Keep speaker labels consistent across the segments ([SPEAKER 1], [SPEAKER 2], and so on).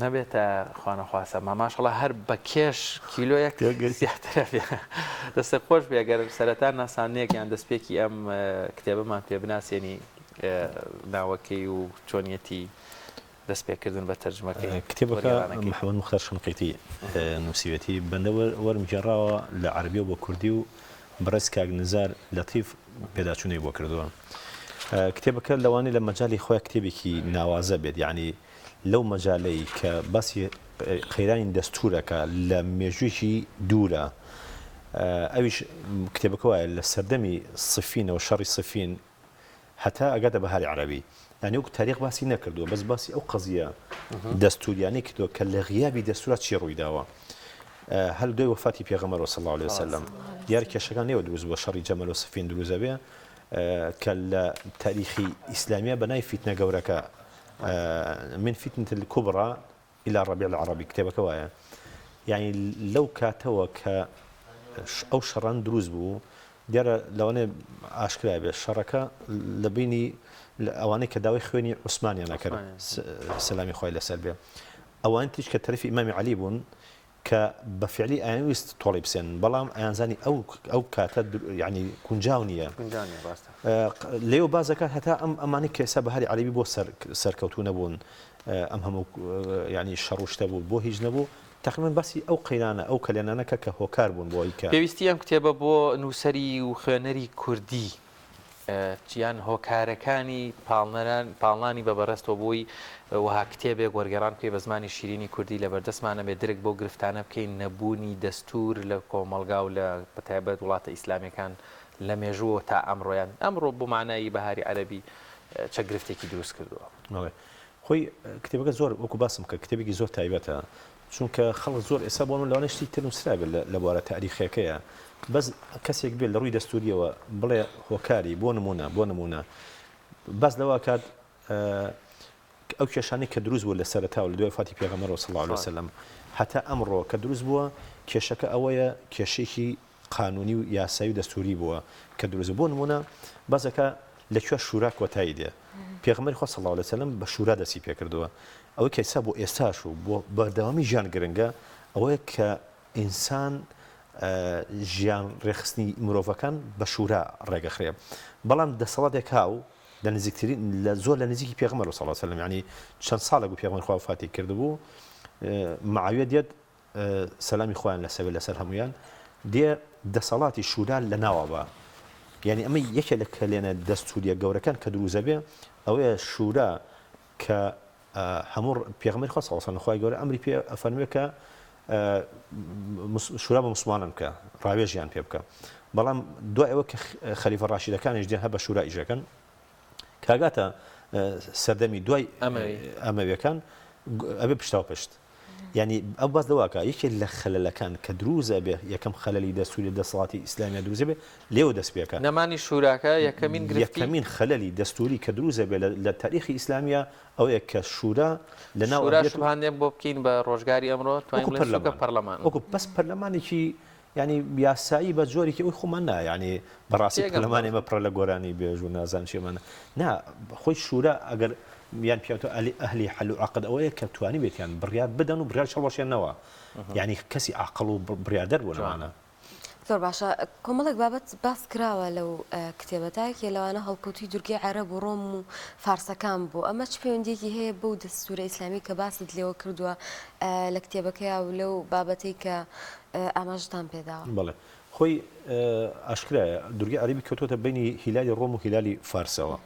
[SPEAKER 1] نەبێتە خوانەخواستە ما ماشەڵا هەر بە کێش کیلۆیەک زیاترە بێ. دەستت خۆش بێ گەر سەرەتا ناساندنێک یان دەستپێکی ئەم کتێبەمان پێ بناسێنی ناوەکەی و چۆنیەتی دەستپێکردن بە تەرجمەکەی
[SPEAKER 2] کتێبەکە محەممەد مختار شنقیتی نووسیوێتی بەندە وەرمگێڕاوە لە عەربیەوە بۆ کوردی و بەڕێز کاک نزار لەتیف پێداچوونەی بۆ کردووە. کتێبەکە لەوانەیە لە مەجالی خۆی کتێبێکی ناوازە بێت یعنی لەو مەجالەی کە باسی قەیرانی دەستوورەکە لە مێژوویەکی دوورە ئەویش کتێبەکە وایە لە سەردەمی سفینەوە شەڕی سفین هەتا ئەگاتە بەهاری عەرەبی یانی وەکو تاریخ باسی نەکردووە بەس باسی ئەو قەزیە دەستوریانەی کردووە کە لە غیابی دەستورا چی ڕوویداوە هەر دوای وەفاتی پێغەمبەر صلی الله علیه وسلم دیار کێشەکان لێوە دروست بووە شەڕی جەمەل و سفین دروست ئەبێ کە لە تاریخی ئیسلامیە بە ناوی فیتنە گەورەکە من فتنة الكبرى الى الربيع العربی کتێبەکە وایە یانی لەو کاتەوە کە ئەو شەڕان دروست بوو دیارە لەوانەیە ئاشکرا بێت شەڕەکە لە بینی ئەوانەی کە داوای خوێنی عوسمانیان ئەکرد سەلامی خوای لەسەر بێ ئەوان تیش کە تەرەفی ئیمامی عەلی بوون کە بە فعلی ئەیانویست تۆڵەی بسێنن بەڵام ئەیانزانی ئەو ئەو کاتە یعنی گونجاو نییە لێو باز دەکات هەتا ئەم ئەمانەی کە ئێستا بەهاری عەرەبی بۆ سەرکەوتوو نەبوون ئەم هەموو یعنی شەڕ و شتە بوو بۆ هیچ نەبوو تقریبا باسی ئەو قەیرانە ئەو کەلێنانە کە کە هۆکار بوون بۆ ئەوی کە
[SPEAKER 1] پێویستی ئەم کتێبە بۆ نووسەری و خوێنەری کوردی یان هۆکارەکانی پاڵنەران پاڵنانی بە بەڕێزتەوە بۆی وەها کتێبێک وەرگێڕان بکەی بە زمانی شیرینی کوردی لەبەردەستمان ئەبێ درک بەو گرفتانە بکەین نەبوونی دەستوور لە کۆمەڵگا و لە بەتایبەت وڵاتە ئیسلامیەکان لە مێژووەوە تا ئەمڕۆ یان ئەمڕۆ بۆ مانای بەهاری عەرەبی چە گرفتێکی دروست کردووە؟
[SPEAKER 2] بەڵێ خۆی کتێبەکە زۆر وەکو باسم کرد کتێبێکی زۆر تایبەتە چونکە خەڵک زۆر ئێستا بۆ من لەوانەیە شتی تر نووسرابێت لە بوارە تاریخیەکەیە بەس کەسێک بێت لە ڕووی دەستوریەوە بڵێ هۆکاری بۆ نمونە بۆ نمونە باس لەوە کات ئەو کێشانەی کە دروست بوو لە سەرەتاوە لە دوای وەفاتی پێغەمبەرەوە صلی اللە علیە وسلم هەتا ئەمڕۆ کە دروست بووە کێشەکە ئەوەیە کێشەیەکی قانونی و یاسایی و دەستوری بووە کە دروست بوو بۆ نمونە باسەکە لە کوێ شورا کۆتایی دێ پێغەمبەری خوا صلی اللە علیە وسلم بە شورا دەستی پێکردووە ئەوەی کە ئێستا بۆ ئێستاش و بۆ بەردەوامی ژیان گرنگە ئەوەیە کە ئینسان ژیان ڕێکخستنی مرۆڤەکان بە شورا ڕێگەخرێ بەڵام دەسەڵاتێک هاو لە نزیکترین لە زۆر لە نزیکی پێغەمبەر صلی اللە علیه وسلم یعنی چەند ساڵێک بوو پێغەمبەر خوا وەفاتی کردبوو معاویە دێت سەلامی خوایان لەسەر بێت لەسەر هەموویان دێ دەسەڵاتی شورا لە ناوە بە یعنی ئەمە یەکێ لە کەلێنە دەستوریە گەورەکان کە دروزە بێ ئەوەیە شورا کە هەموو پێغەمبەری خوا صلی اللە علیه وسلم خوای گەورە ئەمری پێ ئەفەرموێ کە شورا بە موسڵمانان بکە ڕاوێژیان پێ بکە بەڵام دوای ئەوە کە خەلیفە ڕاشیدەکانیش دێن هەر بە شورا ئیش دەکەن کاگاتە سەردەمی دوای ئەمەویەکان ئەبێ پشتاو پشت یانی ئەو باس لەوە ئەکا یەکێ لە خەلەلەکان کە دروست ئەبێ یەکەم خەلەلی دەستوری دەسەڵاتی ئیسلامیا دروست ئەبێ لێوە دەست پێ ئەکا.
[SPEAKER 1] نەمانی شوراکە یەکەمین گرفتی.
[SPEAKER 2] یەکەمین خەلەلی دەستوری کە دروست ئەبێ لە تاریخی ئیسلامیا ئەوەیە کە شورا لە ناو
[SPEAKER 1] شورا ئەبێت و. شوبهاندێک بۆ بکەین بە ڕۆژگاری ئەمڕۆ توانین
[SPEAKER 2] وەکو
[SPEAKER 1] بڵێین سوکە
[SPEAKER 2] پەرلەمان
[SPEAKER 1] پەرلەمان.
[SPEAKER 2] وەکو بەس پەرلەمانێکی یانی یاسایی بە جۆرێکی ئەوی خۆمان نا یانی بەڕاستی
[SPEAKER 1] تێگەم
[SPEAKER 2] پەرلەمانی ئێمە پڕە لە گۆرانی بێژ و نازانم چی ئەمانە نا خۆی شورا ئەگەر یان پیاوتە ئەلی ئەهلی حل و عقد ئەوەیە کە توانی بێتیان بڕیار بدەن و بڕیار هەڵوەشێنەوە یانی کەسی عاقڵ و بڕیاردەر بوون
[SPEAKER 1] جوان.
[SPEAKER 2] ئەمانە.
[SPEAKER 3] زۆر باشە کۆمەڵێک بابەت باس کراوە لەو کتێبەدا یەکێ لەوانە هەڵکەوتووی دورگەی عەرەب و ڕۆم و فارسەکان بوو ئەمە چ پەیوەندیەکی هەیە بەو دەستورە ئیسلامی کە باست لێوە کردووە لە کتێبەکەیا و لەو بابەتەی کە ئاماژەتان پێداوە؟
[SPEAKER 2] بەڵێ خۆی ئاشکرایە دورگەی عەرەبی کەوتۆتە بەینی هیلالی ڕۆم و هیلالی فارسەوە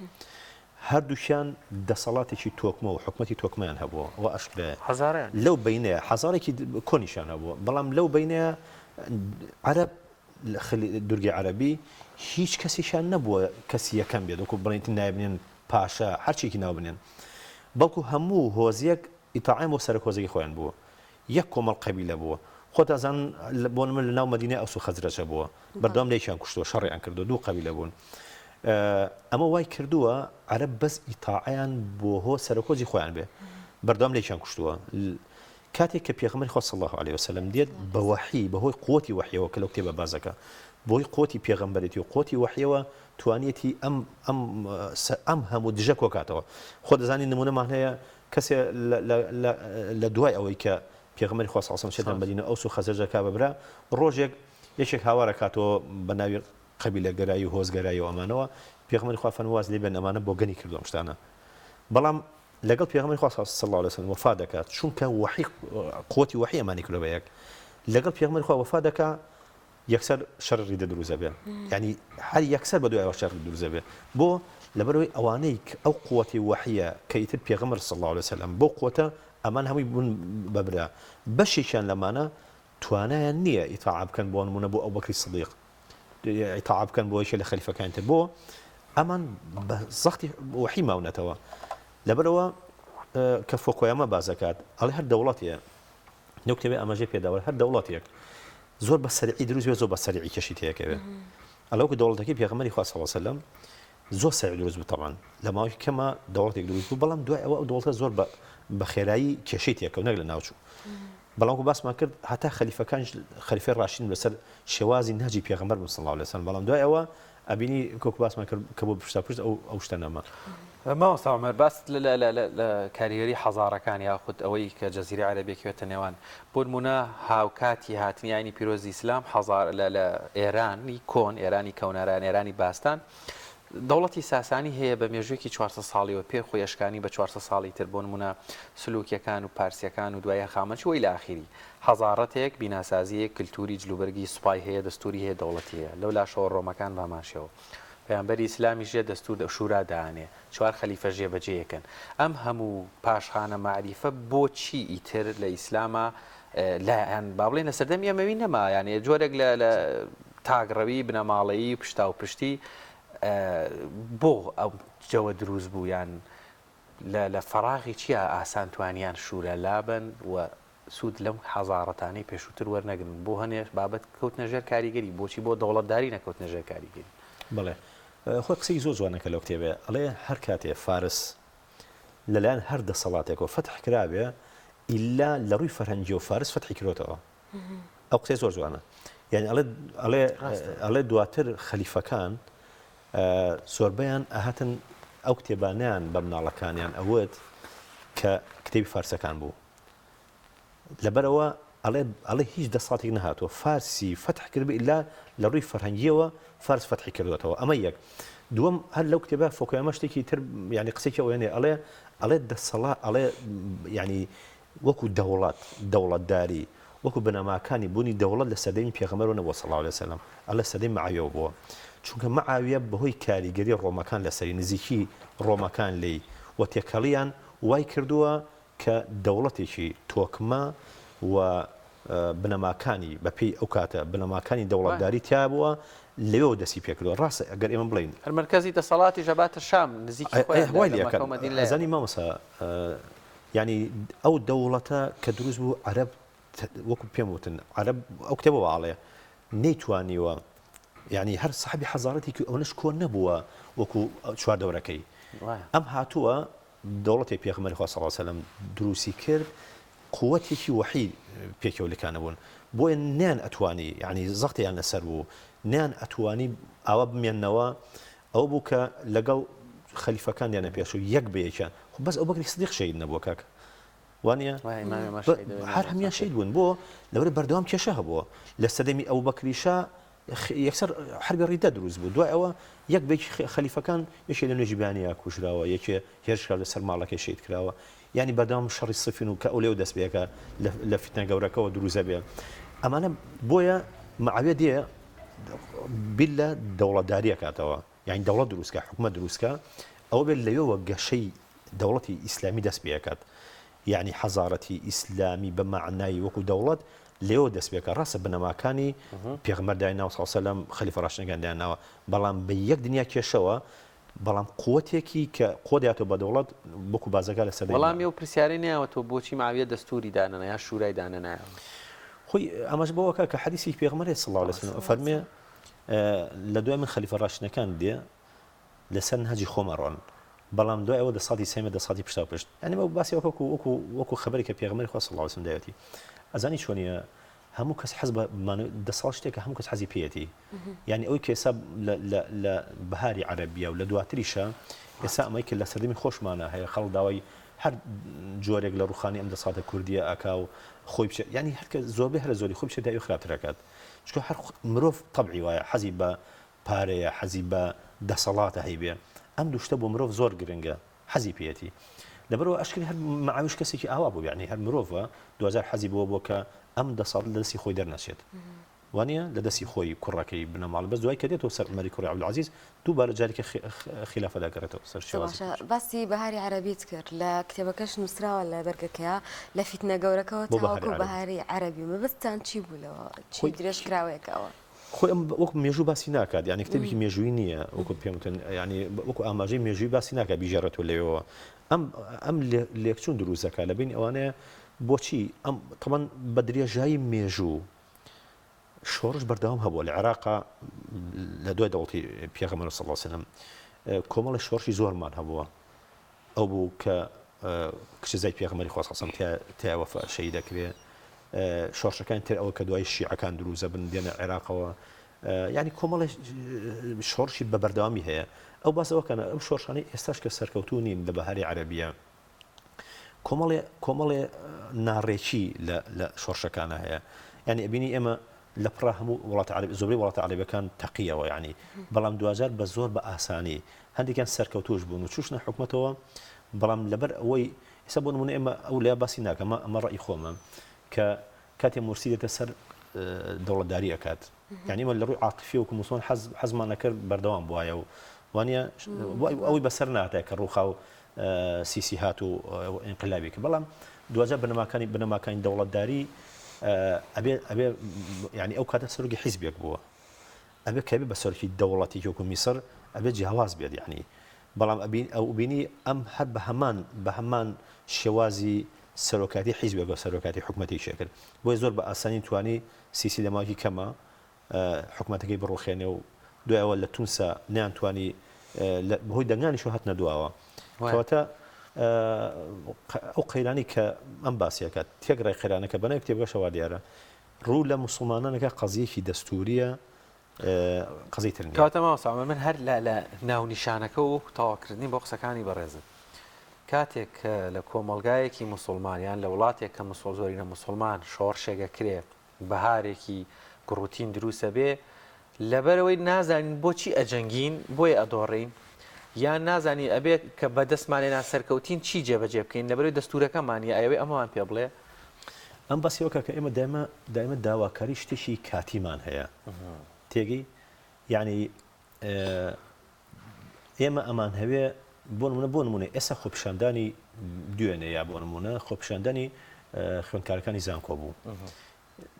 [SPEAKER 2] هەردووکیان دەسەڵاتێکی تۆکمە و حکومەتی تۆکمەیان هەبووە ئەوە ئاشکرایە
[SPEAKER 1] حەزارەیان
[SPEAKER 2] لەو بەینەیە حەزارێکی کۆنیشیان هەبووە بەڵام لەو بەینەیە عەرەب دورگەی عەرەبی هیچ کەسێکیان نەبووە کەسی یەکەم بێت وەکو بڵێن نایبنێن پاشا هەرچێکی ناو بنێن بەڵکو هەموو هۆزیەک ئیتاعیان بۆ سەرەک هۆزەکەی خۆیان بووە یەک کۆمەڵ قەبیلە بووە خۆت ئەزانن بۆ نمونە لە ناو مەدینەی ئەوس و خەزرەج هەبووە بەردەوام لێکیان کوشتووە شەڕیان کردووە دوو قەبیلە بوون ئەمە وای کردووە عەرەب بەس ئیتاعیان بۆ هۆ سەرەک هۆزی خۆیان بێ بەردەوام لێکیان کوشتووە کاتێک کە پێغەمبەری خوا صلی الله علیه وسلم دێت بە وەحی بەهۆی قوتی وەحیەوە کە لەو کتێبە بازەکە بۆی قوتی پێغەمبەرێتی و قوتی وەحیەوە توانیەتی ئەم ئەم ئەم هەموو دژە کۆکاتەوە خۆ دەزانی نمونەمان هەیە. کەسێ لە دوای ئەوەی کە پێغەمبەری خوا صلی اللە علیە و سلم چێتە مەدینە ئەوس و خەزرەج ئەکا بە برا، ڕۆژێک یەکێک هاوار ئەکاتەوە بە ناوی قەبیلەگەرایی و هۆزگەرایی و ئەمانەوە، پێغەمبەری خوا فەرمووی واز لێ بێنن ئەمانە بۆگەنی کردووە ئەم شتانە. بەڵام لەگەڵ پێغەمبەری خوا صلی اللە علیە و سلم وەفا دەکات، چونکە وەحی قوەتی وەحی ئەمانی کردووە بە یەک. لەگەڵ پێغەمبەری خوا وەفا دەکا، یەکسەر شەڕی ڕیدە دروست ئەبێ یانی هەر یەکسەر بە دوایەوە شەڕی دروست ئەبێ بۆ لەبەرەوەی ئەوانەی ئەو قوتی وەحیە کە ئیتر پێغەمبەر صلی الله علیه وسلم بۆ قوتە ئەمان هەمووی بوون بە برا بەشێکیان لەمانە توانایان نییە ئیتاعە بکەن بۆ نمونە بۆ ئەوبەکری سدیق ئیتاعە بکەن بۆ یەکێ لە خەلیفەکانی تر بۆ ئەمان بە زەختی وەحی ماونەتەوە لەبەرەوە کە فۆکۆیامە باس دەکات ئەڵێ هەر دەوڵەتێ لەو کتێبەی ئاماژەی پێداوە هەر دەوڵەتێک زۆر بە سەریعی دروست بێت زۆر بە سەریعی کێشی تێکەوێ ئەلە وەکو دەوڵەتەکەی پێغەمبەری خوا صلی الله علیه وسلم زۆر سەریع دروست بوو تەبعەن لە ماوەی کەمە دەوڵەتێک دروست بوو بەڵام دوای ئەوە ئەو دەوڵەتە زۆر بە بە خێرایی کێشەی تێکەوت نەک لە ناوچوو بەڵام وەکو باسمان کرد هەتا خەلیفەکانیش خەلیفەی ڕاشدین لەسەر شێوازی نهجی پێغەمبەر بوون صلی الله علیه وسلم بەڵام دوای ئەوە ئەبینی کۆک باسمان کرد کە بۆ پشتا پشت ئەو ئەو شتە نەما.
[SPEAKER 1] مامۆستا عومەر باست لە لە لە لە کاریگەری حەزارەکان یاخود ئەوەی کە جەزیرەی عەرەبی ئەکەوێتە نێوان بۆ نموونە هاوکاتی هاتنی ئاینی پیرۆزی ئیسلام حەزار لە لە ئێرانی کۆن ئێرانی کەوناران ئێرانی باستان دەوڵەتی ساسانی هەیە بە مێژوویەکی 400 ساڵیەوە پێ خۆی ئەشکانی بە 400 ساڵی تر بۆ نموونە سلوکیەکان و پارسیەکان و دوای هەخامەنشی وە ئیلا ئاخیری حەزاڕەتێک، بیناسازییەک، کلتوری جلوبەرگی سوپای هەیە، دەستوری هەیە، دەوڵەتی هەیە. لەو لاشەوە ڕۆمەکان بە هەمان شێوە. پەیامبەری ئیسلامیش یە دەستور شورا دائەنێ. چوار خەلیفەش جێبەجێی ئەکەن. ئەم هەموو پاشخانە مەعریفە بۆ چی ئیتر لە ئیسلاما لایان با بڵێین لە سەردەمی ئەمەوی نەما یانێ جۆرێک لە لە تاکڕەوی بنەماڵەیی پشتاوپشتی بۆ ئەو جەوە دروست بوو یان لە لە فەراغی چیا ئاسان توانیان شورا لابەن و سوود لەم حەزاڕەتانەی پێشووتر وەرنەگرن؟ بۆ هەنێ بابەت کەوتنە ژێر کاریگەری، بۆچی بۆ دەوڵەتداری نەکەوتنە ژێر کاریگەری؟
[SPEAKER 2] بەڵێ خۆی قسەی زۆر جوانە کە لەو کتێبەیە ئەڵێ هەر کاتێ فارس لەلایەن هەر دەسەڵاتێکەوە فەتح کرابێ ئیلا لە ڕووی فەرهەنگیەوە فارس فەتحی کرۆتەوە ئەو قسەی زۆر جوانە یعنی ئەڵێ ئەڵێ ئەڵێ دواتر خەلیفەکان زۆربەیان ئەهاتن ئەو کتێبانیان بە مناڵەکانیان ئەوت کە کتێبی فارسەکان بوو لەبەرئەوە ئەڵێ ئەڵێ هیچ دەسەڵاتێک نەهاتووە فارسی فەتح کردبێ ئیلا لە ڕووی فەرهەنگییەوە فارس فەتحی کردووەتەوە ئەمە یەک دووەم هەر لەو کتێبە فۆکۆیامە شتێکی تر یعنی قسێکی ئەوێنێ ئەڵێ ئەڵێ دەسەڵات ئەڵێ یعنی وەکو دەوڵەت دەوڵەتداری وەکو بنەماکانی بوونی دەوڵەت لە سەردەمی پێغەمبەرەوە نەبووە صلی اللە علیه وسلم ئەڵێ سەردەمی معاویەوە بووە چونکە معاویە بەهۆی کاریگەری ڕۆمەکان لەسەری نزیکی ڕۆمەکان لێی و تێکەڵیان وای کردووە کە دەوڵەتێکی تۆکمە و بنەماکانی بە پێی ئەو کاتە بنەماکانی دەوڵەتداری تیا بووە لەوێوە دەستی پێکردووە ڕاستە ئەگەر ئێمە بڵێین.
[SPEAKER 1] هەر مەرکەزی دەسەڵاتیش ئەباتە شام نزیکی خۆیان لە
[SPEAKER 2] وای لێ
[SPEAKER 1] مەکە
[SPEAKER 2] ئەکەن
[SPEAKER 1] و مەدینە لایە.
[SPEAKER 2] ئەزانی مامۆستا یانی ئەو دەوڵەتە کە دروست بوو عەرەب وەکو پێم وتن عەرەب ئەو کتێبە وا ئەڵێ نەیتوانیوە یانی هەر ساحبی حەزارەتێکی ئەونەش کۆن نەبووە وەکو چواردەورەکەی ئەم هاتووە دەوڵەتێک پێغەمبەری خوا صلی اللە علیە وسلم دروستی کرد قوتێکی وەحی پێکەوە لکانەبوون بۆیە نیان ئەتوانی یعنی زەختیان لەسەر بوو نیان ئەتوانی ئاوا بمێنەوە ئەو بوو کە لەگەڵ خەلیفەکان دیانە پێش و یەک بە یەکیان خۆ بەس ئەو بەکری سدیق شەهید نەبووە کاک وانە هەر هەمیان شەهید بوون بۆ لەوەر بەردەوام کێشە هەبووە لە سەردەمی ئەو بەکریشە یەکسەر حەربی ڕیدە دروست بوو دوای ئەوە یەک بە یەکی خەلیفەکان یەکێ لە نوێژی بەیانیا کوژراوە یەکێ هێرش کراوە لەسەر ماڵەکەی شەهید کراوە یانی بەردەوام شەڕی سفین و کە ئەو لێو دەست پێکە لە فیتنە گەورەکەوە دروست بێ ئەمانە بۆیە معاویە دێ بیر لە دەوڵەتداری ئەکاتەوە یانی دەوڵەت دروست کە حکومەت دروست کە ئەوە بێت لەوێوە گەشەی دەوڵەتی ئیسلامی دەست پێ ئەکات یەعنی حەزارەتی ئیسلامی بە مەعنای وەکو دەوڵەت لێوە دەست پێکا ڕاستە بنەماکانی پێغەمبەر دایناوە صلی اللە علیە وسلم خەلیفە ڕاشدەکان دایانناوە بەڵام بە یەک دنیا کێشەوە بەڵام قوتێکی کە قوت داتەوە بە دەوڵەت وەکو بازەکە لە سەدەی
[SPEAKER 1] وەڵامی ئەو پرسیارەی نەیاوەتەوە بۆچی معاویە دەستوری دانەنا یا شورای دانەنایەوە؟
[SPEAKER 2] خۆی ئاماژە بەوە ئەکا کە حەدیسێکی پێغەمبەر هەیە صلی اللە علیە وسلم ئەفەرموێ لە دوای من خەلیفە ڕاشدەکان دێ لەسەر نهجی خۆم ئەڕۆن بەڵام دوای ئەوە دەسەڵاتی سێمە دەسەڵاتی پشتاو پشت یعنی بە باسی وەکو وەکو وەکو خبری کە پێغەمبەری خوا صلی الله علیه و سلم داوێتی ئەزانی چۆنیە هەموو کەس حەز بە دەسەڵات شتێکە هەموو کەس حەزی پێیەتی یعنی ئەوی کە ئێستا لە بەهاری عەرەبیە و لە دواتریشە ئێستا ئەمەی کە لە سەردەمی خۆشمانە هەیە خەڵک داوای. هەر جۆرێک لە ڕوخانی ئەم دەسەڵاتە کوردیە ئەکا و خۆی بچێت یانی هەر کە زۆربەی هەرە زۆری خۆی بچێت ئەوی خراپتر ئەکات چونکە هەر مرۆڤ تەبعی وایە حەزی بە پارەیە حەزی بە دەسەڵاتە هەیبێ ئەم دوو شتە بۆ مرۆڤ زۆر گرنگە حەزی پێیەتی لەبەرئەوە ئەشکرێ هەر مەعاویش کەسێکی ئاوا بوو یانی هەر مرۆڤە دواجار حەزی بەوە بووە کە ئەم دەسەڵات لە دەستی خۆی دەرنەچێت وانیە لە دەستی خۆی کوڕەکەی بنەماڵە بەس دوای کە دێتەوە سەر عومەری کوڕی عەبدولعەزیز دووبارە جارێکی خیلافە دەگەڕێتەوە سەر شێوازی
[SPEAKER 3] باشە باسی بەهاری عەرەبیت کرد لە کتێبەکەش نووسراوە لە بەرگەکەیا لە فیتنە گەورەکەوە
[SPEAKER 2] بۆ بەهاری
[SPEAKER 3] تاوەکو
[SPEAKER 2] عەرەبی
[SPEAKER 3] بەهاری عەرەبی مەبەستتان چی بوو لەوە چی
[SPEAKER 2] خۆی
[SPEAKER 3] درێژکراوەیەکە ئەوە؟
[SPEAKER 2] خۆی ئەم وەکو مێژوو باسی ناکات یانی کتێبێکی مێژووی نییە وەکو پێم وتن یانی وەکو ئاماژەی مێژووی باسی ناکات بیگێڕێتەوە لەوێوە ئەم ئەم لێکچوون دروست دەکات لە بەینی ئەوانەیە بۆچی ئەم تەبەن بە درێژایی مێژوو شۆڕش بەردەوام هەبووە لە عێراقا لە دوای دەوڵەتی پێغەمبەر صلی اللە علیه وسلم کۆمەڵی شۆڕشی زۆرمان هەبووە ئەو بوو کە کچەزای پێغەمبەری خوا صلی اللە علیه وسلم تیا وەفا شەهید دەکرێ شۆڕشەکانی تر ئەوە کە دوای شیعەکان دروزە بن دێنە عێراقەوە یعنی کۆمەڵی شۆڕشی بە بەردەوامی هەیە ئەو باس ئەوە کەنە ئەو شۆڕشانەی ئێستاش کە سەرکەوتوو نین لە بەهاری عەرەبیە کۆمەڵێ کۆمەڵێ ناڕێکی لە لە شۆڕشەکانە هەیە یعنی ئەبینی ئێمە لە پڕا هەموو وڵاتە عەرەبی زۆربەی وڵاتە عەرەبیەکان تەقیەوە یعنی بەڵام دواجار بە زۆر بە ئاسانی هەندێکیان سەرکەوتوش بوون و چوشنە حکومەتەوە بەڵام لەبەر ئەوەی ئێستا بۆ نمونە ئێمە ئەو لە باسی ناکەم ئەمە ڕەئی خۆمە کە کاتێ مورسی دێتە سەر دەوڵەتداری ئەکات یعنی ئێمە لە ڕووی عاتفی وەکو موسڵمان حەز حەزمان ئەکرد بەردەوام بوایە و وانە ئەوەی بەسەر ناتە کە ڕووخا و سیسی هات و ئینقلابی کرد بەڵام دواجار بنەماکانی بنەماکانی دەوڵەتداری ئەبێ ئەبێ یعنی ئەو کاتە سەرۆکی حیزبێک بووە ئەبێ کە بێ بە سەرۆکی دەوڵەتێکی وەکو میسر ئەبێ جیاواز بێت یعنی بەڵام ئەبین ئەو بینی ئەم هەر بە هەمان بە هەمان شێوازی سەرۆکاتی حیزبێک و سەرۆکاتی حکومەتێکی کرد بۆیە زۆر بە ئاسانی توانی سیسی لە ماوەیەکی کەمە حکومەتەکەی بڕوخێنێ و دوای ئەوە لە تونسا نەیانتوانی بەهۆی دەنگانیشەوە هاتنە دواوە. کەواتە ئەو قەیرانی کە ئەم باسیەکە تێکڕای قەیرانەکە بەناوی کتێبەکەشەوە دیارە ڕوو لە موسڵمانانەکە قەزیەکی دەستوریە قەزیەی تر نیە.
[SPEAKER 1] کەواتە مامۆستا عومەر من هەر لە لە ناونیشانەکە و تەواوکردنی بۆ قسەکانی بەڕێزت کاتێک کە لە کۆمەڵگایەکی موسڵمان یان لە وڵاتێک کە مسۆ زۆرینە موسڵمان شۆڕشێک ئەکرێ بەهارێکی گوڕوتین دروست ئەبێ لەبەرئەوەی نازانین بۆچی ئەجەنگین بۆیە ئەدۆڕێین یان نازانین ئەبێ کە بەدەستمان هێنا سەرکەوتین چی جێبەجێ بکەین لەبەرئەوەی دەستورەکەمان نیە ئەیەوێ ئەمەمان پێ بڵێ.
[SPEAKER 2] ئەم باسی ئەوە کە ئێمە دایمە دایمە داواکاری شتێکی کاتیمان هەیە تێگەی یعنی ئێمە ئەمانهەوێ بۆ نمونە بۆ نمونە ئێستا خۆپیشاندانی دوێنێ یا بۆ نمونە خۆپیشاندانی خوێندکارەکانی زانکۆ بوو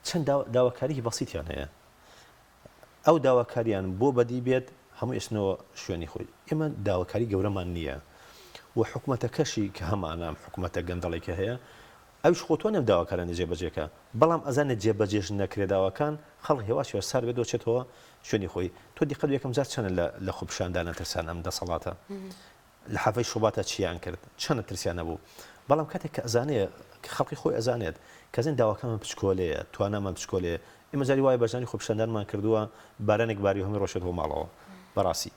[SPEAKER 2] چەند داواکاریی بەسیتیان هەیە ئەو داواکاریان بۆ بەدی بێت هەموو ئێسنەوە شوێنی خۆی ئێمە داواکاری گەورەمان نییە و حکوومەتەکەشی کە هەمانام حکوومەتە گەندەڵێکە هەیە ئەویش خۆ توانیان داواکارانە جێبەجێ کا، بەڵام ئەزانێ جێبەجێش نەکرێ داواکان، خەڵک هێواش هێواش سارد بێتەوە چێتەوە شوێنی خۆی. تۆ دیقەت بە یەکەم جار چەنە لە لە خۆپیشاندانە ترسان ئەم دەسەڵاتە؟ لە حەڤەی شوباتا چیان کرد؟ چەنە ترسیان هەبوو؟ بەڵام کاتێک کە ئەزانێ خەڵکی خۆی ئەزانێت کە ئەزانێ داواکانمان پچکۆلەیە، توانامان پچکۆلەیە، ئێمە جاری وایە بەشداری خۆپیشاندانمان کردووە، بارانێک باریوە هەمووی ڕۆشێتەوە ماڵەوە. بەڕاستی.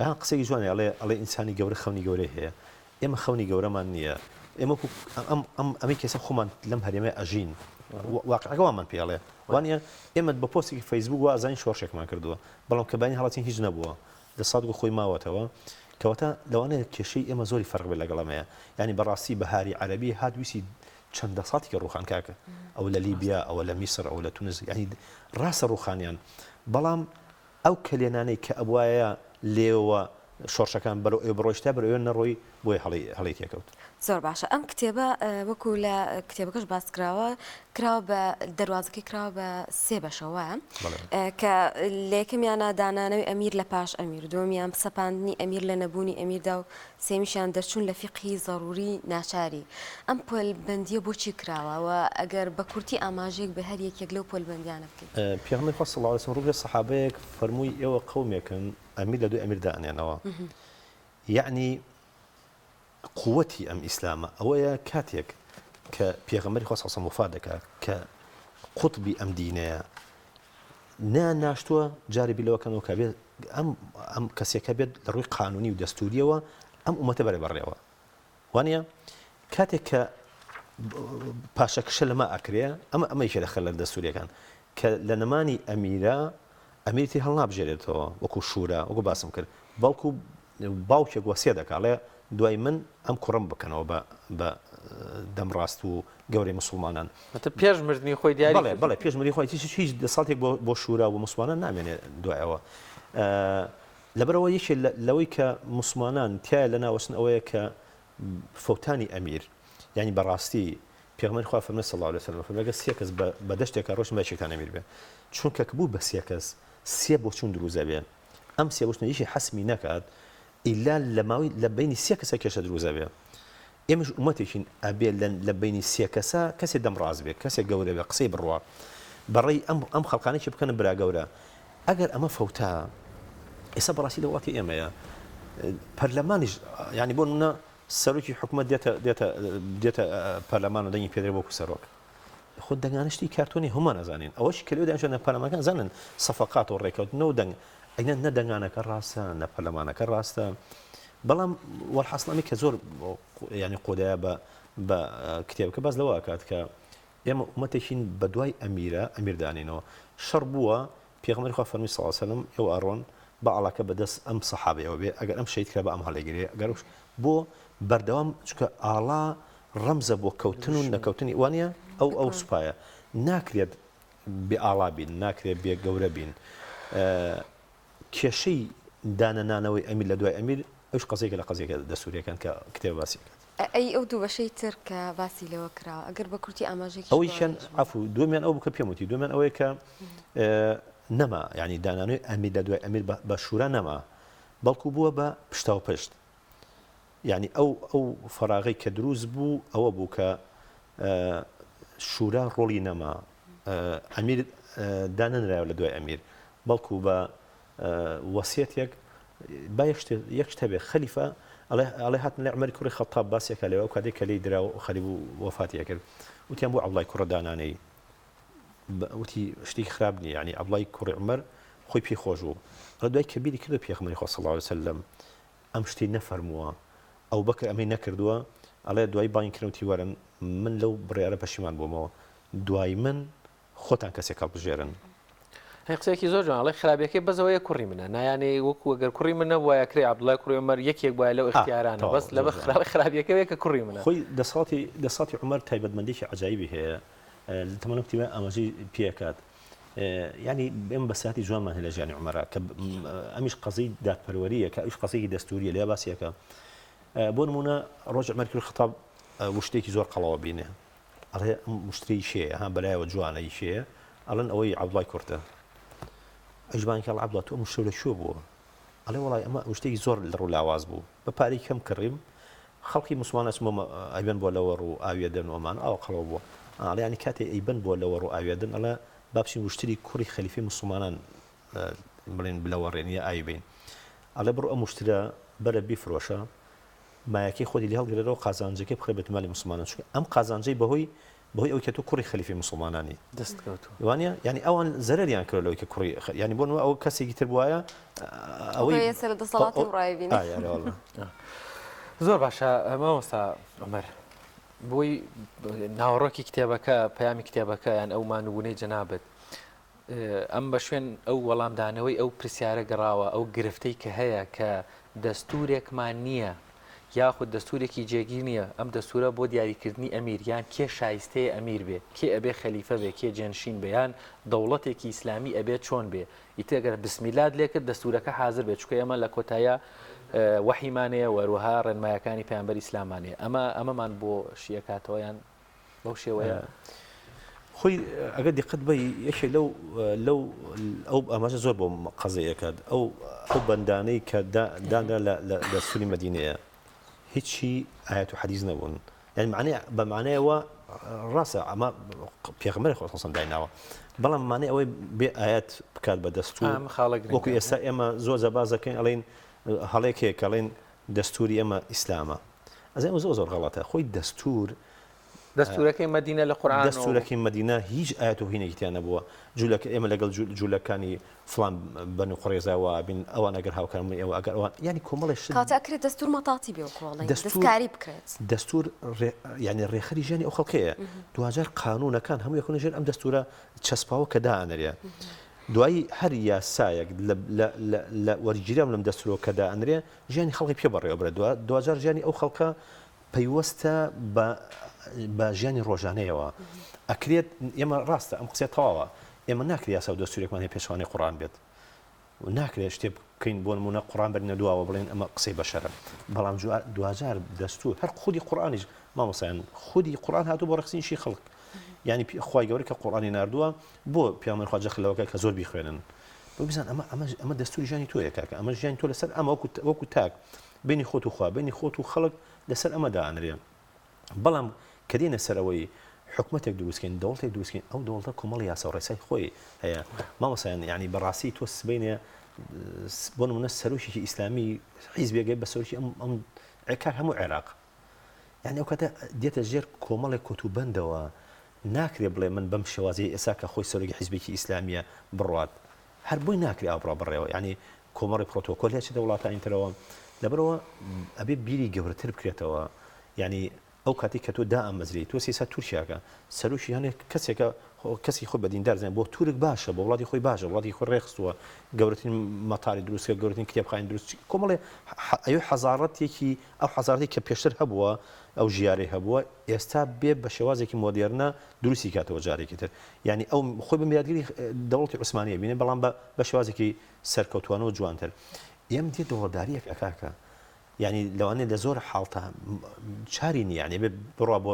[SPEAKER 2] ها قسەیەکی جوانە ئەڵێ ئەڵێ ئینسانی گەورە خەونی گەورەی هەیە. ئێمە خەونی گەورەمان نییە ئێمە وەکو ئەم ئەم ئەمەی کەسە خۆمان لەم هەرێمە ئەژین واقعەکە وامان پێ ئەڵێ وانە ئێمە بە پۆستێکی فەیسبوک وا ئەزانین شۆڕشێکمان کردووە بەڵام کە بانی هەڵەتین هیچ نەبووە لە سات خۆی ماوەتەوە کەواتە لەوانەیە کێشەی ئێمە زۆری فەرق بێت لەگەڵ ئەمەیە یعنی بەڕاستی بەهاری عەرەبی هات ویستی چەند دە ساتێکی ڕوخان کاکە ئەو لە لیبیا ئەوە لە میسر ئەو لە تونس یعنی ڕاستە ڕوخانیان بەڵام ئەو کەلێنانەی کە ئەبوایە لێوە شۆڕشەکان بەرەو ئەوێ بڕۆیشتایە بەرەو ئەوێ نەڕۆی بۆیە هەڵەی هەڵەی تێکەوت.
[SPEAKER 3] زۆر باشە ئەم کتێبە وەکو لە کتێبەکەش باس کراوە کراوە بە دەروازەکەی کراوە بە سێ بەشەوە وایە
[SPEAKER 2] بەڵێ.
[SPEAKER 3] کە لە یەکەمیانە دانانەوەی ئەمیر لە پاش ئەمیر دووەمیان سەپاندنی ئەمیر لە نەبوونی ئەمیردا و سێیەمیشیان دەرچوون لە فیقهی زەرووری ناچاری. ئەم پۆلبەندییە بۆچی کراوە و ئەگەر بە کورتی ئاماژەیەک بە هەر یەکێک لەو پۆلبەندییانە بکەیت؟
[SPEAKER 2] پێغەمبەری خوا صلی اللە علیە وسلم ڕوو لە سەحابەیەک فەرمووی ئێوە قەومێکن ئەمیر لە دوای ئەمیر دائەنێنەوە یەعنی قوەتی ئەم ئیسلامە ئەوەیە کاتێک کە پێغەمبەری خوا صلی اللە علیە وسلم وەفات دەکات کە قوتبی ئەم دینەیە نەیان ناشتووە جارێ بیر لەوە کەنەوە کە بێت ئەم ئەم کەسێکە بێت لە ڕووی قانونی و دەستوریەوە ئەم ئومەتە بەرێ بەڕێوە وانە؟ کاتێک کە پاشەکشە لەمە ئەکرێ ئەمە ئەمە یەکێ لە خەلەل دەستوریەکان کە لە نەمانی ئەمیرە ئەمیر تر هەڵنابژێرێتەوە وەکو شورا وەکو باسم کرد بەڵکو باوکێک وەسیە دەکا ئەڵێ دوای من ئەم کوڕەم بکەنەوە بە بە دەمڕاست و گەورەی موسڵمانان.
[SPEAKER 1] واتە پێش مردنی خۆی دیاری
[SPEAKER 2] بەڵێ بەڵێ پێش مردنی خۆی هیچ هیچ دەسەڵاتێک بۆ بۆ شورا و بۆ موسڵمانان نامێنێ دوای ئەوە. لەبەرئەوە یەکێ لەوەی کە موسڵمانان تیایا لەناوەچن ئەوەیە کە فەوتانی ئەمیر یانی بەڕاستی پێغەمبەری خوا فەرمووی صلی اللە علیە وسلم فەرمووی ئەگەر سێ کەس بە بە دەشتێکا ڕۆیشتن با یەکێکتان ئەمیر بێ چونکە کە بوو بە سێ کەس سێ بۆچوون دروست ئەبێ ئەم سێ بۆچوونە یەکێ حەسمی نەکات ئیلا لە ماوەی لە بەینی سێ کەسە کێشە دروست ئەبێ ئێمەش ئومەتێکین ئەبێ لە لە بەینی سێ کەسە کەسێ دەم ڕاست بێ کەسێ گەورە بێ قسەی بڕوا بەڕێی ئەم ئەم خەڵکانێکی بکەنە برا گەورە ئەگەر ئەمە فەوتا ئێستا بەڕاستی لە وڵاتی ئێمەیە پەرلەمانیش یعنی بۆ نمونە سەرۆکی حکومەت دێتە دێتە دێتە پەرلەمان و دەنگی پێدرێ وەکو سەرۆک. خۆ دەنگانە شتی کارتۆنی هەموومان ئەزانین ئەوەش کە لەوێ دانیشتوون لە پەرلەمانەکان ئەزانن سەفەقات و ڕێکەوتنە و دەنگ ئەگینا نە دەنگانەکە ڕاستە نە پەرلەمانەکە ڕاستە بەڵام وەلحاسڵ ئەمەی کە زۆر یعنی قۆدایە بە بە کتێبەکە باس لەوە ئەکات کە ئێمە ئومەتێکین بە دوای ئەمیرە ئەمیر دانینەوە شەڕ بووە پێغەمبەری خوا فەرمووی صلی اللە علیە وسلم ئێوە ئەڕۆن با ئاڵاکە بە دەست ئەم سەحابەیەوە بێ ئەگەر ئەم شەهید کرا با ئەم هەڵیگرێ ئەگەر ئەوش بۆ بەردەوام چونکە ئاڵا ڕەمزە بۆ کەوتن و نەکەوتنی وانە ئەو ئەو سوپایە ناکرێت بێ ئاڵا بین ناکرێت بێ گەورە بین کێشەی دانەنانەوەی ئەمیر لە دوای ئەمیر ئەوش قەزیەکە لە قەزیەکە دەستوریەکان کە کتێب باسی ئەکات.
[SPEAKER 3] ئەی ئەو دوو بەشەی تر کە باسی لێوە کراوە ئەگەر بە کورتی ئاماژەیەکیش بۆ
[SPEAKER 2] ئەوەیشیان
[SPEAKER 3] ئەوانیش
[SPEAKER 2] عەفو دووەمیان ئەو بوو کە پێم وتی دووەمیان ئەوەیە کە نەما یانی دانانەوەی ئەمیر لە دوای ئەمیر بە شورا نەما بەڵکو بووە بە پشتاوپشت یانی ئەو ئەو فەراغەی کە دروست بوو ئەوە بوو کە شورا ڕۆڵی نەما ئەمیر دانەنرایەوە لە دوای ئەمیر بەڵکو بە وەسیەتێک با یەک شت یەک شت هەبێ خەلیفە ئەڵێ ئەڵێ هاتن لای عومەری کوڕی خەتاب باسێکا لەوێ ئەو کاتێک کە لێی درا و خەریک بوو وەفاتی ئەکرد وتیان بۆ عەبدوڵای کوڕە دانانێی وتی شتێکی خراپ نییە یعنی عەبدوڵای کوڕی عومەر خۆی پێی خۆش بوو ئەڵێ دوای کە بیری کردەوە پێغەمبەری خوا صلی اللە علیه وسلم ئەم شتەی نەفەرمووە ئەوبەکر ئەمەی نەکردووە ئەڵێ دوای بانگی کردم وتی وەرن من لەو بڕیارە پەشیمان بوومەوە دوای من خۆتان کەسێک هەڵبژێرن.
[SPEAKER 1] هەی قسەیەکی زۆر جوان ئەڵێ خراپیەکەی بەس ئەوەیە کوڕی منە نایانێ وەکو ئەگەر کوڕی من نەبوایە کرێ عەبدوڵای کوڕی عومەر یەکێک بوایە لەو ئیختیارانە بەس لەبەر خراپی خراپیەکەی ئەوەیە کە کوڕی منە.
[SPEAKER 2] خۆی دەسەڵاتی دەسەڵاتی عومەر تایبەتمەندیەکی عەجایبی هەیە لە تەمەن ئەم کتێبە ئاماژەی پێ ئەکات یانی ئێمە بەساتی جوانمان هەیە لە ژیانی عومەرا کە ئەمیش قەزیی دادپەروەریە کە ئەویش قەزیەکی دەستوریە لێ باسی ئەکا بۆ نمونە ڕۆژ عومەر کوڕی خەتاب وشتێکی زۆر قەڵەوە بینێ ئەڵێ ئەم وشترەی کێیە ها بەلایەوە جوانە ی کێیە ئەڵێن ئەوەی عەبدوڵای کوڕتە ئەویش بانگی ئەڵێ عەبدوڵا تۆ ئەم وشترە لە کوێ بووە ئەڵێ وەڵای ئەمە وشتێکی زۆر لەڕ و لاواز بوو بە پارەی کەم کڕیم خەڵکی موسڵمان ئەچن بۆ ئەیبەن بۆ لەوەڕ و ئاویەدەن و ئەمان ئاوا قەڵەو بووە ئەڵێ یانی کاتێ ئەیبەن بۆ لەوەڕ و ئاویەدەن ئەڵێ با بچین وشتری کوڕی خەلیفەی موسڵمانان بڵێن بلەوەڕێن یا ئاوی بەین ئەڵێ بڕۆ ئەم وشترە بەرە بیفرۆشە مایەکەی خۆتی لێ هەڵگرەرەوە قازانجەکەی بخرە بەیتولمالی موسڵمانان چونکە ئەم قازانجەی بەهۆی بەهۆی ئەوەی کە تۆ کوڕی خەلیفەی موسڵمانانی
[SPEAKER 1] دەست کەوتووە
[SPEAKER 2] وانە یعنی ئەوان زەرەریان کرد لەوەی کە کوڕی یعنی بۆ نموونە ئەو کەسێکی تر بوایە
[SPEAKER 3] ئەوەی ئێستا لە دەسەڵاتی ڕای بینی
[SPEAKER 1] زۆر باشە مامۆستا عومەر بۆی ناوەڕۆکی کتێبەکە پەیامی کتێبەکە یان ئەو مانوبوونەی جەنابت ئەم بە شوێن ئەو وەڵامدانەوەی ئەو پرسیارە گەڕاوە، ئەو گرفتەی کە هەیە کە دەستوورێکمان نییە یاخود دەستوورێکی جێگیر نییە، ئەم دەستوورە بۆ دیاریکردنی ئەمیر یان کێ شایستەیە ئەمیر بێ، کێ ئەبێ خەلیفە بێ، کێ جێنشین بێ یان دەوڵەتێکی ئیسلامی ئەبێ چۆن بێ، ئیتر ئەگەر بسمیلات لێ کرد دەستوورەکە حازر بێ، چونکە ئێمە لە کۆتاییا وەحیمان هەیە و هەروەها ڕێنمایەکانی پەیامبەری ئیسلامان هەیە، ئەمە ئەمەمان بۆ شیئەکاتەوە یان بەو شێوەیە.
[SPEAKER 2] خۆی ئەگەر دیقەت بەی یەکێک لەو لەو ئەو ئاماژە زۆر بۆ قەزەیەکات ئەو ئەو بەندانەی کە دانرا لە لە دەستوری مەدینەیە هیچی ئاەت و حەدیث نەبوون یعنی معنی بە معنایەوە ڕاستە ئەمە پێغەمبەری خۆ سەڵسەم دایناوە بەڵام معنی ئەوەی بێ ئاەت بکات بە دەستور وەکو ئێستا ئێمە زۆر جا باس دەکەین ئەڵێن هەڵێک هەیە کە ئەڵێن دەستوری ئێمە ئیسلامە ئەزانم زۆر زۆر غەڵەتە خۆی دەستور.
[SPEAKER 1] دەستوورەکەی مەدینە لە قورئانەوە بوو.
[SPEAKER 2] دەستوورەکەی مەدینە هیچ ئایەت و هینێکی تیا نەبووە. جوولەکە ئێمە لەگەڵ جوولەکانی فڵان بەنو قوڕەیزە وا ئەبین، ئەوان ئەگەر هاوکارم بن ئێوە ئەگەر ئەوان یانی کۆمەڵێ شت.
[SPEAKER 3] کەواتە ئەکرێت دەستوور مەتاتی بێ وەکو ئەڵێن دەستکاری بکرێت.
[SPEAKER 2] دەستوور یانی ڕێکخەری ژیانی ئەو خەڵکەیە. دواجار قانوونەکان هەمووی ئەکەونە ژێر ئەم دەستوورە چەسپاوە کە دائەنرێ. دوایی هەر یاسایەک لە لە لە لە وەرگیراو لەم دەستوورەوە کە دائەنرێ ژیانی خەڵکی پێ بەڕێوە بەرێ. دواجار ژیانی ئەو خەڵکە پەیوەستە بە بە ژیانی ڕۆژانەیەوە ئەکرێت ئێمە ڕاستە ئەم قسەیە تەواوە ئێمە ناکرێت یاسا و دەستورێکمان هەیە پێچەوانەی قورئان بێت و ناکرێت شتێ بکەین بۆ نمونە قورئان بەرینە دواوە بڵێن ئەمە قسەی بەشەرە بەڵام دواجار دەستور هەر خودی قورئانیش مامۆسایان خودی قورئان هاتوو بۆ ڕێکخستنی خەڵک یعنی خوای گەورە کە قورئانی ناردووە بۆ پیامبەر خوا جەخت لەوەکە کە زۆر بیخوێنن بۆ بزان ئەمە ئەمە ئەمە دەستوری ژیانی تۆیە کاکە ئەمە ژیانی تۆ لەسەر ئەمە وەکو وەکو تاک بەینی خۆت و خوا، بەینی خۆت و خەڵک لەسەر ئەمە دائەنرێ. بەڵام کە دێینە سەر ئەوەی حکومەتێک دروست کەین، دەوڵەتێک دروست کەین، ئەو دەوڵەتە کۆمەڵی یاسا و ڕێسای خۆی هەیە. مامۆستایان یانی بەڕاستی تۆ سبەینێ بۆ نمونە سەرۆکێکی ئیسلامی حیزبێک بە سەرۆکی ئەم ئەم کاک هەموو عێراق یانی ئەو کاتە دێتە ژێر کۆمەڵێک کۆت و بەندەوە ناکرێ بڵێ من بەم شێوازەی ئێستا کە خۆی سەرۆکی حیزبێکی ئیسلامیە بڕوات هەر بۆی ناکرێ ئاو بڕا بڕێوە یانی کۆمەڵی پرۆتۆکۆل هەیە چێتە وڵاتانی ترەوە لەبەرەوە ئەبێ بیری گەورەتر بکرێتەوە یانی ئەو کاتی کە تۆ دائەمەزری تۆ سیسا تورکیاکە سەرۆکی هەنێک کەسێکە کەسی خۆی بە دیندار زانێ بۆ تورک باشە بۆ وڵاتی خۆی باشە وڵاتی خۆی ڕێخستووە گەورەترین مەتاری دروست کرد گەورەترین کتێبخانەی دروست کۆمەڵێ ئەوێ حەزارەتێکی ئەو حەزارەتی کە پێشتر هەبووە ئەو ژیارەی هەبووە ئێستا بێ بە شێوازێکی مۆدێرنە دروستی کاتەوە جارێکی تر یانی ئەو خۆی بە میراتگری دەوڵەتی عوسمانی ئەبینێ بەڵام بە بە شێوازێکی سەرکەوتوانە و جوانتر ئێم دێ دەوڵەتداریەک ئەکا کە یانی لەوانەیە لە زۆر حاڵتا چاری نییە یانی ئەبێ بڕوا بۆ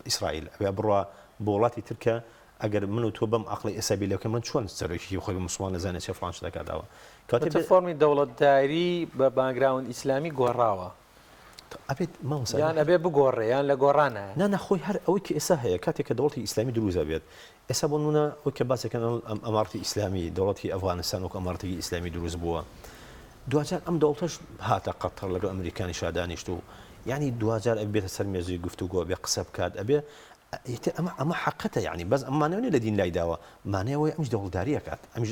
[SPEAKER 2] ئیسرائیل ئەبێ بڕوا بۆ وڵاتی تر کە ئەگەر من و تۆ بەم عەقڵی ئێستا بیر لێ بکەین من چۆن سەرۆکێکی خۆی بە موسڵمان نەزانێ چێ فڵان شت ئەکات ئەوە کەواتە
[SPEAKER 1] بێ فۆرمی دەوڵەتداری بە باکگراوند ئیسلامی گۆڕاوە.
[SPEAKER 2] ئەبێت مامۆستا
[SPEAKER 1] یان ئەبێ بگۆڕێ یان لە گۆڕانایە؟
[SPEAKER 2] نا نا خۆی هەر ئەوەی کە ئێستا هەیە کاتێک کە دەوڵەتی ئیسلامی دروست ئەبێت ئێستا بۆ نمونە ئەوەی کە باس دەکەن ئەم ئەمارەتی ئیسلامی دەوڵەتی ئەفغانستان وەکو ئەمارەتێکی ئیسلامی دروست بووە دواجار ئەم دەوڵەتەش هاتە قەتەر لەگەڵ ئەمریکانیشا دانیشت و یعنی دواجار ئەبێ بێتە سەر مێزی گفتوگۆ ئەبێ قسە بکات ئەبێ ئیتر ئەمە ئەمە حەقەتە یعنی بەس ئەم مانای نیە لە دین لای داوە مانای ئەوەیە ئەمیش دەوڵەتداری ئەکات ئەمیش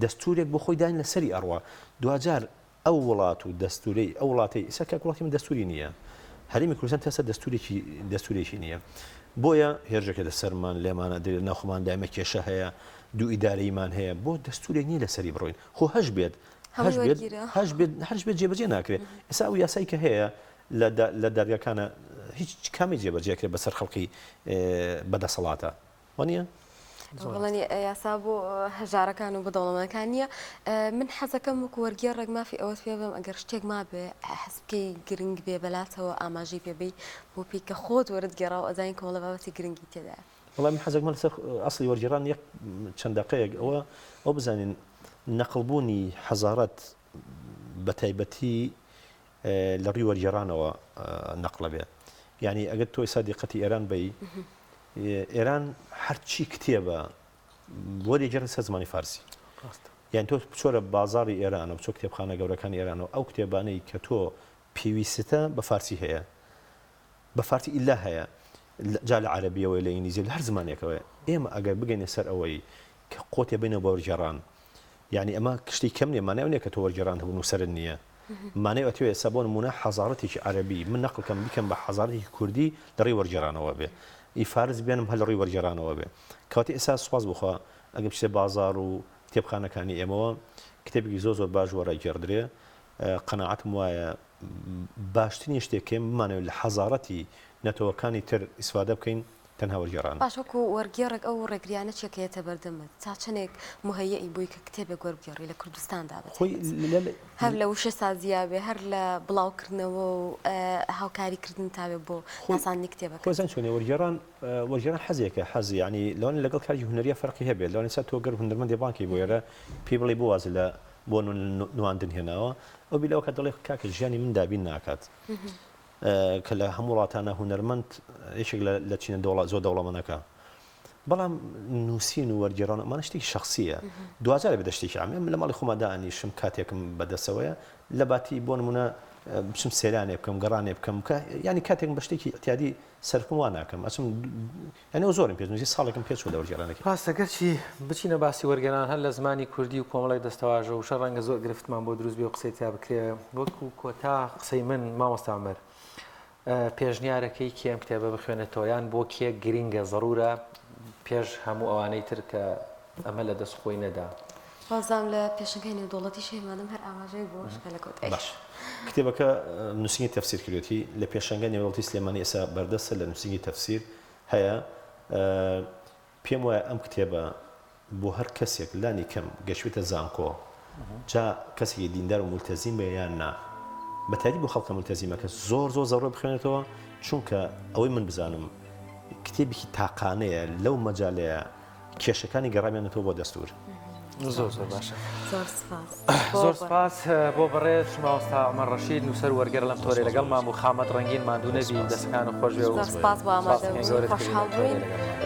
[SPEAKER 2] دەستورێک بۆ خۆی داین لەسەری ئەڕوا دواجار ئەو وڵات و دەستورەی ئەو وڵاتەی ئیستا کاک وڵاتی من دەستوری نییە هەرێمی کوردستان تا ئێستا دەستورێکی دەستورێکی نییە بۆیە هێرشەکێتە سەرمان لێمانە درێ ناخۆمان دایمە کێشە هەیە دوو ئیدارەیمان هەیە بۆ دەستورێک نییە لەسەری بڕۆین خۆ هەش بێت هەش بێت هەش بێت هەش بێت جێبەجێ ناکرێت ئێستا ئەو یاسای کە هەیە لە دادگاکانە هیچ کامی جێبەجێ کرێت بەسەر خەڵکی بەدەسەڵاتە وانیە؟
[SPEAKER 3] بەڵێ یاسا بۆ هەژارەکان و بۆ دەوڵەمەندەکان نییە من حەزەکەم وەکو وەرگێڕێک مافی ئەوەت پێ بم ئەگەر شتێک مابێ حەز بکەی گرنگ بێ بەلاتەوە ئاماژەی پێ بەی بۆ پێی کە خۆت وەرت گێڕا و ئەزانین کۆمەڵە بابەتی گرنگی تێدایە.
[SPEAKER 2] وەڵا من حەزەکەم لەسەر ئەسڵی وەرگێڕان یەک چەند دەقەیەک ئەوە ئەو بزانین نەقڵبوونی حەزارەت بە تایبەتی لە ڕووی وەرگێڕانەوە نەقڵە بێ یعنی ئەگەر تۆ ئێستا دیقەتی ئێران بەی ئێران هەرچی کتێبە وەریگێڕێ سەر زمانی فارسی یان تۆ بچۆرە بازاری ئێرانە بچۆ کتێبخانە گەورەکانی ئێرانەوە ئەو کتێبانەی کە تۆ پێویستە بە فارسی هەیە بە فارسی ئیلا هەیە جا لە عەرەبیەوەی لە ئینگلیزی لە هەر زمانێکەوەی ئێمە ئەگەر بگەینە سەر ئەوەی کە قۆتێ بینەوە بە وەرگێڕان یانی ئەمە شتی کەم نیە مانای ئەوە نیە کە تۆ وەرگێڕان هەبوو نووسەرت نیە مانای ئەتوێ ئێستا بۆ نموونە حەزاڕەتێکی عەرەبی من نەقل کەم بیکەم بە حەزاڕەتێکی کوردی لە ڕێی وەرگێڕانەوە بێ ئی فارس بێنم هەر لە ڕووی وەرگێڕانەوە بێ کەواتە ئێستا سوپاس بۆ خوا ئەگەر بچیتە بازاڕ و کتێبخانەکانی ئێمەوە کتێبێکی زۆر زۆر باش وەرەگێڕدرێ قەناعەتم وایە باشترین شتێک کە ئێمە بمانەوێت لە حەزاڕەتی نەتەوەکانی تر ئیسفادە بکەین تەنها وەرگێڕانە.
[SPEAKER 3] باش وەکو وەرگێڕێک ئەو ڕێگریانە چیە کە یەتە بەردەمت؟ تا چەنێک موهەیەئی بووی کە کتێبێک وەربگێڕی لە کوردستاندا بە
[SPEAKER 2] خۆی
[SPEAKER 3] تایبەت؟ هەر لە وشە سازیا بێ هەر لە بڵاو کردنەوە و هاوکاری کردنتا بێ بۆ ناساندنی کتێبەکەت.
[SPEAKER 2] خۆی زانی چۆنە وەرگێڕان وەرگێڕان حەزێکە حەز یانی لەوانەیە لەگەڵ کارێکی هونەرییا فەرقی هەبێت لەوانەیە ئێستا تۆ گەر هونەرمەندێ بانگ کەی بۆ ئێرە پێی بڵێی بۆ وازت لە بۆ نواندن هێناوە ئەو بیر لەوە کات دەڵێ کاکە ژیانی من دابین ناکات کە لە هەموو وڵاتانە هونەرمەند یەکێک لە چینە دەوڵە زۆر دەوڵەمەنەکە بەڵام نووسین و وەرگێڕان ئەمانە شتێکی شخصیە دواجار بێتە شتێکی عام من لە ماڵی خۆما دانیشم کاتێکم بەدەسەوەیە لە باتی بۆ نمونە. بچم سەیرانێ بکەم گەڕانێ بکەم کە یانی کاتێک بە شتێکی ئیعتیادی سەرف بکەم وا ناکەم ئەچم یانی ئەو زۆرم پێ نزیک ساڵێکم پێ چووە لە وەرگێڕانەکەی.
[SPEAKER 1] ڕاستە گەرچی بچینە باسی وەرگێران هەر لە زمانی کوردی و کۆمەڵێک دەستەواژە و وشە ڕەنگە زۆر گرفتمان بۆ دروست بێ و قسەی تیا بکرێ وەکو کۆتا قسەی من مامۆستا عومەر پێشنیارەکەی کێ ئەم کتێبە بخوێنێتەوە یان بۆ کێ گرینگە زەرورە پێش هەموو ئەوانەی تر کە ئەمە لە دەست خۆی نەدا؟
[SPEAKER 3] وابزانم لە پێشەنگای نێودەوڵەتیش هەیە مادەم هەر ئاماژەیەک بۆ ئەوەش کرا لە کۆتایی.
[SPEAKER 2] باش کتێبەکە نووسینگەی تەفسیر کردوێتی لە پێشەنگای نێودەوڵەتی سلێمانی ئێستا بەردەستە لە نووسینگەی تەفسیر هەیە پێم وایە ئەم کتێبە بۆ هەر کەسێک لانی کەم گەشتبێتە زانکۆ جا کەسێکی دیندار و مولتەزیم بێ یان نا بە تایبەتی بۆ خەڵکە مولتەزیمەکە زۆر زۆر زەڕورە بخوێنێتەوە چونکە ئەوەی من بزانم کتێبێکی تاقانەیە لەو مەجالەیە کێشەکانی گەڕاویانەتەوە بۆ دەستور.
[SPEAKER 1] زۆر زۆر باشە.
[SPEAKER 3] زۆر سپاس.
[SPEAKER 1] زۆر سپاس بۆ بەڕێز مامۆستا عومەر ڕەشید نووسەر و وەرگێڕ لەم تۆرەی لەگەڵمان بوو خامەت ڕەنگین ماندوو نەبی دەستەکانت خۆش بێ و
[SPEAKER 3] زۆر سپاس بۆ ئامادەبوون
[SPEAKER 1] گەورەت کردین
[SPEAKER 3] خۆشحاڵ
[SPEAKER 1] لەم تۆرەی
[SPEAKER 3] بووین.
[SPEAKER 1] لەگەڵمان.